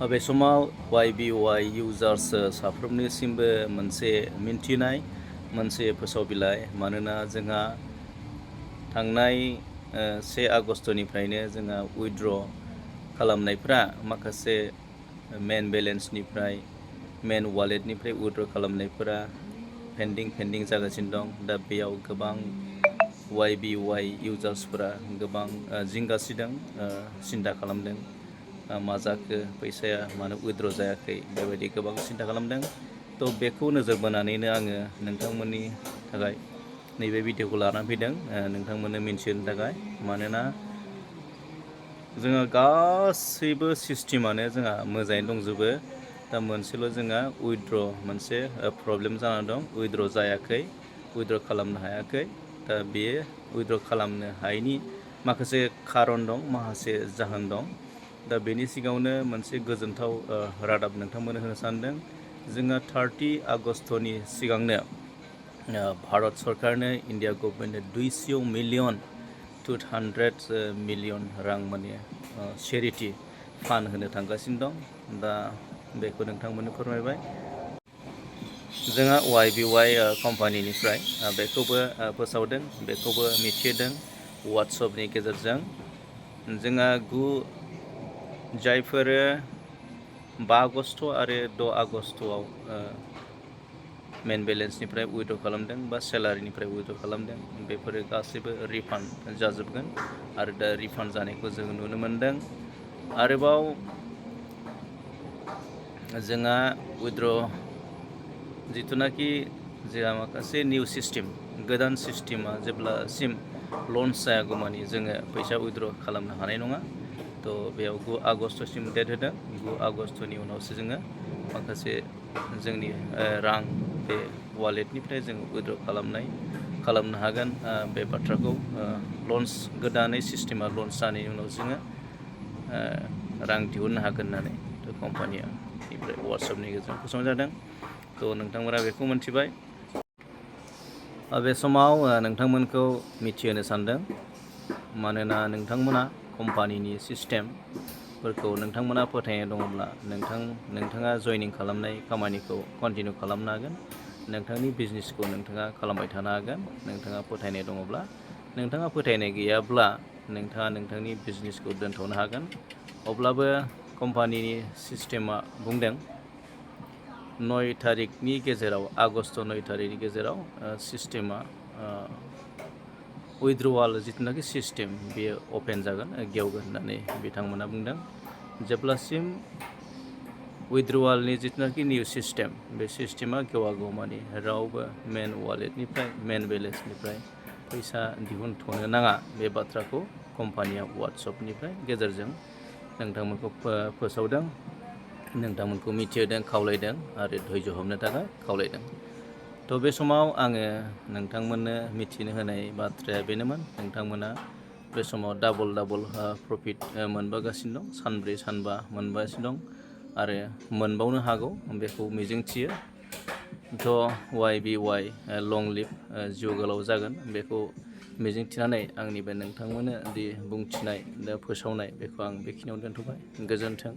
बे समाव YBY युजार्स साफ्रोमनिसिमबो मोनसे मिन्थिनाय मोनसे फोसाव बिलाइ मानोना जोंहा थांनाय 1 आगस्टनिफ्रायनो जोंहा उइथड्र खालामनायफ्रा माखासे मेन बेलेन्सनिफ्राय मेन वालेटनिफ्राय उइथड्र खालामनायफोरा पेन्डिं जागासिनो दं। दा बेयाव गोबां YBY युजार्सफोरा गोबां जिंगासिदों, सिन्था खालामदों मा जाखो, फैसाया मानो उइथड्र जायाखै, बेबायदि गोबां सिन्था खालामदों। थ' बेखौ नोजोर बोनानैनो आङो नोंथांमोननि थाखाय नैबे भिडिअखौ लानानै फैदों, नोंथांमोननो मिन्थिहोनो थाखाय। मानोना जोंहा गासैबो सिस्टेमानो जोंहा मोजाङै दंजोबो, दा मोनसेल' जोंहा उइथड्र मोनसे प्रब्लेम जानानै दं, उइथड्र जायाखै, उइथड्र खालामनो हायाखै। दा बेयो उइथड्र खालामनो हायैनि माखासे खारन दं, माखासे जाहोन दं। दा बेनि सिगाङावनो मोनसे गोजोनथाव रादाब नोंथांमोननो होनो सानदों। जोंहा 30 आगस्टनि सिगांनो भारत सरकारनो, इन्डिया गभर्नमेन्टनो 200 मिलियन 200 मिलियन रां माने चेरिटि फान्ड होनो थांगासिनो दं। दा बेखौ नोंथांमोननो फोरमायबाय। जोंहा YBY कम्पानिनिफ्राय बेखौबो फोसावदों, बेखौबो मिथिहोदों वाट्सएपनि गेजेरजों। जोंहा जायफोरो 5 आगस्ट आरो 6 आगस्टआव मेन बेलेन्सनिफ्राय उइथड्र खालामदों बा सेलारिनिफ्राय उइथड्र खालामदों, बेफोरो गासैबो रिफान्ड जाजोबगोन आरो दा रिफान्ड जानायखौ जों नुनो मोनदों। आरोबाव जोंहा उइथड्र जिथुनाखि जोंहा माखासे निउ सिस्टेम, गोदान सिस्टेमा जेब्लासिम लन्च जायागौमानि जोङो फैसा उइथड्र खालामनो हानाय नङा। थ' बेयाव 9 आगस्टसिम डेट होदों। 9 आगस्टनि उनावसो जोङो माखासे जोंनि रां बे वालेटनिफ्राय जों उइथड्र खालामनो हागोन। बे बाथ्राखौ लन्च गोदानै सिस्टेमा लन्च जानायनि उनाव जोङो रां दिहुननो हागोन होननानै कम्पानिया निफ्राय वाट्सएपनि गेजेरजों फोसावनाय जादों। थ' नोंथांमोना बेखौ मोनथिबाय। बे समाव नोंथांमोनखौ मिथिहोनो सानदों, मानोना नोंथांमोना कम्पानिनि सिस्टेमफोरखौ नोंथांमोना फोथायनाय दङब्ला नोंथाङा जयनिं खालामनाय खामानिखौ कन्टिनिउ खालामनो हागोन। नोंथांनि बिजनेसखौ नोंथाङा खालामबाय थानो हागोन, नोंथाङा फोथायनाय दङब्ला। नोंथाङा फोथायनाय गैयाब्ला नोंथाङा नोंथांनि बिजनेसखौ दोनथ'नो हागोन। अब्लाबो कम्पानिनि सिस्टेमा बुंदों 9 थारिखनि गेजेराव, आगस्ट 9 थारिखनि गेजेराव सिस्टेमा उइथड्रवाल जिथुनाखि सिस्टेम बेयो अपेन जागोन, गेवगोन होननानै बिथांमोना बुंदों। जेब्लासिम उइथड्रवालनि जिथुनाखि निउ सिस्टेम, बे सिस्टेमा गेवागौमानि रावबो मेन वालेटनिफ्राय, मेन बेलेन्सनिफ्राय फैसा दिहुनथ'नो नाङा, बे बाथ्राखौ कम्पानिया वाट्सएपनिफ्राय गेजेरजों नोंथांमोनखौ फोसावदों, नोंथांमोनखौ मिथिहोदों, खावलायदों आरो धैर्य हमनो थाखाय खावलायदों। थ' बे समाव आङो नोंथांमोननो मिथिनो होनाय बाथ्राया बेनोमोन, नोंथांमोना बे समाव डाबल प्रफिट मोनबोगासिनो दं, सानब्रै सानबा मोनगासिनो दं आरो मोनबावनो हागौ, बेखौ मिजिंथियो। थ' YBY लं लिभ, जिउ गोलाव जागोन, बेखौ मिजिंथिनानै आंनि बे नोंथांमोननो दि बुंथिनाय, दा फोसावनाय, बेखौ आं बेखिनियावनो दोनथ'बाय। गोजोन्थों।